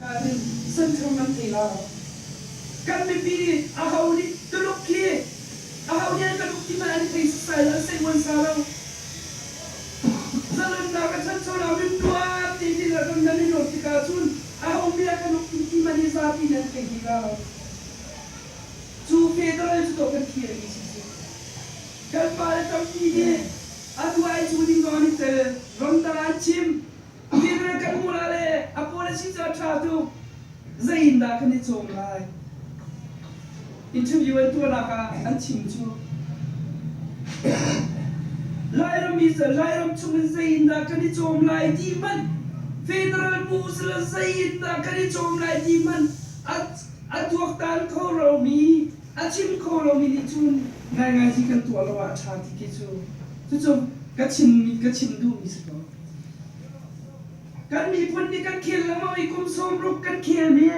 Ahhin Central nan thei la lo. Kan mipi nih aho nih Tuluk khi aho nih an kan uk ti hmanh an i thei sasai lo, an seiuan sa lo. Zalonnak a ṭhanchonak min nuam tein a ram nan i nuamh tikah cun aho mi a kan uk ti ti hmanh hi zapi nih an thei dih la lo. Cu federal cu dawh kan thir mi si cu. Kan pale tampi nih atu ai cu ding zong an i tel, ramdang ah an chim. Federal kan hmuh la le a policy cu a ṭha tuk. Zei in dah kan i cawm lai? Interview an tuahnak ah an chim cu. Lairam mi cu Lairam chung in zei in dah kan i cawm lai ti hmanh federal bu sila zei in dah kan i cawm lai ti hmanh a tuaktan kho lomi a chim kho lomi nih cun ngaingai hi kan tuah lo ah a ṭha ti khi cu cucu ka chim ka chim duhmi si ko. Kan miphun nih kan khel lengmang i kum 60 kan khelmi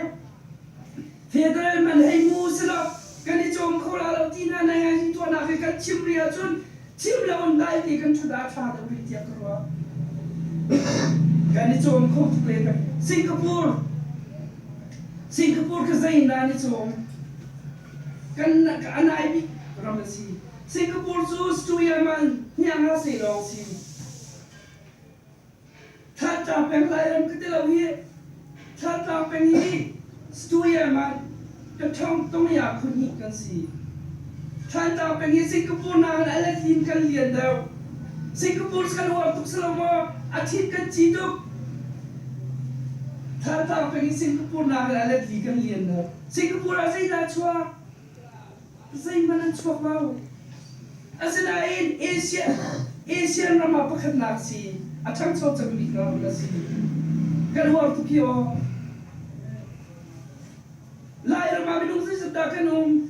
federal man hei mu silaw kan i cawm kho la lo ti hna nai hi tuahnak hi kan chim rih ahcun chim lo in dai te kan ṭhut ah a ṭha deuh rih tiah ka ruah. Kan i cawm kho tuk le Singapore Singapore kha zei in dah an i cawm? Kan a nai bik ram a si. Singapore cu Stuyaman hniang ah se lawng si. Thantlang peng Lairam ka ti lo hi. Thantlang peng hi Stuya man ka thong tongya phun hnih kan si. Thantlang peng hi Singapore nakin a let in kan lian deuh. Singapore kan uar tuk si lo maw? A thit kan ci tuk. Thantlang peng hi Singapore nakin a let li kan lian deuh. Singapore ah zeidah chuak? Zeihmanh an chuak lo. Asinain Asia, Asian ram ah pakhatnak si, a ṭhangcho cang bik ram a si. Kan uar tuk hi aw. Lairam ah minung zeizat dah kan um?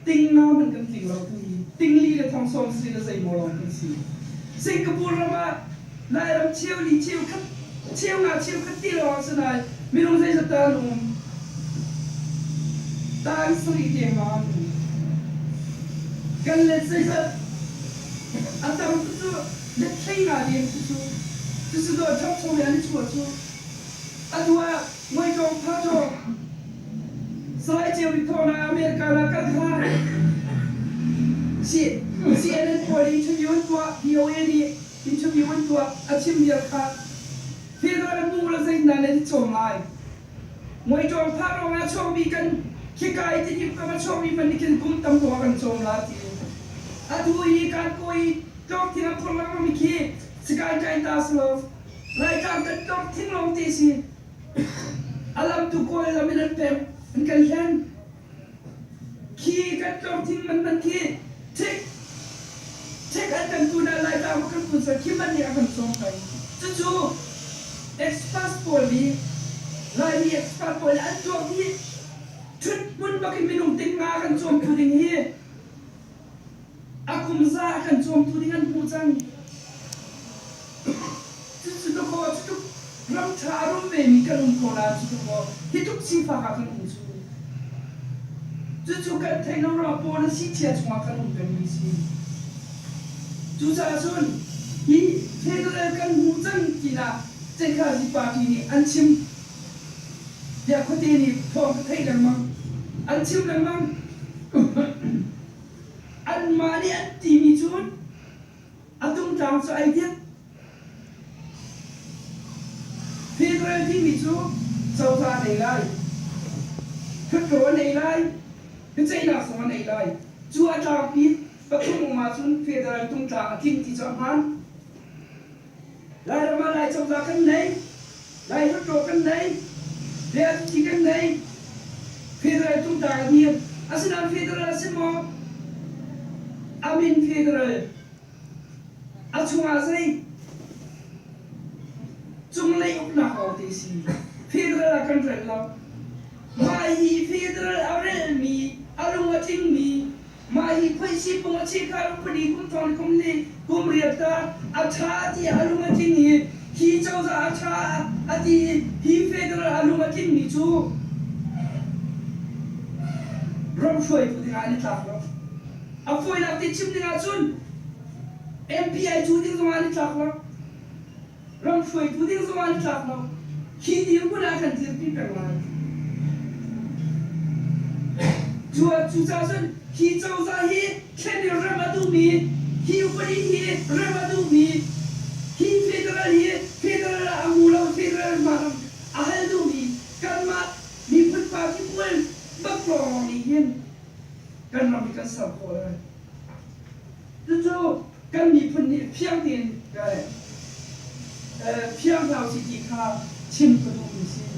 Ting nga hmanh kan tling lo tu hi. Ting li le thong sawm si le zeimaw lawng kan si. Singapore ram ah Lairam cheu li cheu khat, cheu nga cheu khat ti lawng a si nain minung zeizat dah an um? Tan sarih dengmang an um. Kan let zeizat a tam tu cu let hlei nga deng cu cu cucu dawh ṭhangcho le an i chuah cu atu ah Muaicawng Phaṭawng Salai Ceu Ri Thawng America la kal kha CNN pawl interview an tuah VOA nih interview an tuah a chim vial kha federal mu le zeitindah nan i cawm lai Muaicawng Phaṭawng ah chuakmi kan khika i Tidim kam a chuakmi hmanh nih khin kum tam tuk a kan cawm la ti atu i kan kaw i tlawk thing a phur lengmang mi khi Sakaing Kain ta si lo Laitlang kan tlawk thing lawng te si A lam tu Kawl lam in an pemh, an kan hlen. Khi kan tlawng thing man man khi thik thik an kan tu na Laitlang kan kun sal khi man nih a kan cawm peng. Cucu experts pawl nih Laimi expert pawl nih an tuak dih. Ṭhut hmun bak in minung ting nga kan cawmtu ding hi A kum za a kan cawmtu ding an hmuh cang. Cucu dakaw cutluk ram ṭha a rum vemi kan um ko nain cu dakaw hi tluk sifak ah kan um cu. Cucu kan theih lo ruangah policy chia chungah kan um pengmi si. Cucaah cun hi federal kan hmu cang tinak Ceikhazi party nih an chim tiah khuate nih thawng ka theih lengmang. An chim lengmang. Anmah nih an timi cu a tungtlang cu ai dik. Federal timi cu cozah an ei lai, hluttaw an ei lai, biaceihnak zong an ei lai. Cu a tlangpi pathum um ahcun federal tungtlang a tling ti cu a hmaan. Lairam ah Lai cozah kan nei, Lai hluttaw kan nei, reality kan nei, federal tungtlang a dir. Asinain federal a si maw? A min federal. A chungah zei? Cunglei uknak lawngte si. Federal ah kan rel lo. Mah hi federal a relmi, a lung a tlingmi, Mah hi phuaisi pung a chikha upadi kum thong kum li kum riat ta a ṭha tiah a lung a tling i hi cozah a ṭha a ti i hi federal a lung a tlingmi cu ram hruaitu dingah an i tlak lo. A fawinak te chim ding ahcun MPI cu ding zongah an i tlak lo. Ram hruaitu ding zongah an i tlak lo. Hi dirhmun ah kan dirpi peng lai. Cucaah cun hi cozah hi thlen in rem a duhmi, hi upadi hi rem a duhmi, hi federal hi federal ah a ngu lo, federal hmang a hal duhmi kanmah miphun party pawl bak lawng nih hin kan ram hi kan ser khawh lai. Cucu kan miphun nih fiang tein fiang hna usih ti kha chim ka duhmi si.